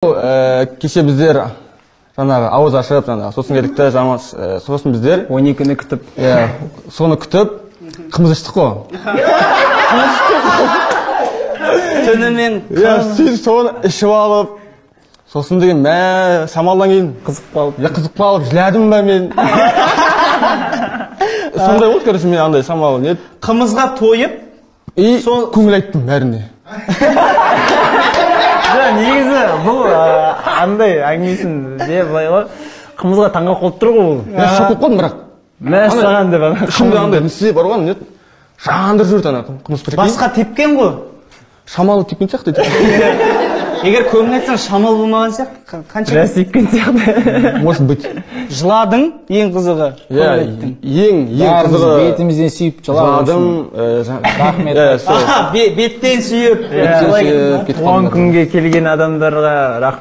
Кеше біздер жаңағы ауыз ашып, жаңағы сосын келдік те, жаман, сосын біздер 12-ні күтіп. Иә, соны күтіп қымыз іштік қой. Түнімен. Иә, сөйтіп соны ішіп алып, сосын деген мә, шамалдан кейін қызып қалып. Иә, қызып қалып жыладым ба мен. Сондай болды, короче, мен андай шамалы не Қымызға тойып и көңіл айттым бәріне. Жоқ, негізі бұл андай әңгімесін де былай ғой, қымызға таңғалып қалып тұр ғой бұл. Мен шок болып қалдым, бірақ. Мә саған деп ана. Ішімде андай нәрсе бар ғой, не жандырып жіберді ана қымыз, прикинь. Басқа тепкен ғой. Шамалы тепкен сияқты. Егер көңіл айтсаң, шамалы болмаған сияқты. Қанша? Біраз тепкен сияқты. Может быть. Жыладың, ең қызығы. Иә. Көңіл айттың. Ең Бәріміз қызығы бетімізден сүйіп жылап. Жыладым. Рахмет. Иә, сол. Аха, беттен сүйіп. Беттен сүйіп кетіп Туған қалдым. күнге келген адамдарға рахмет.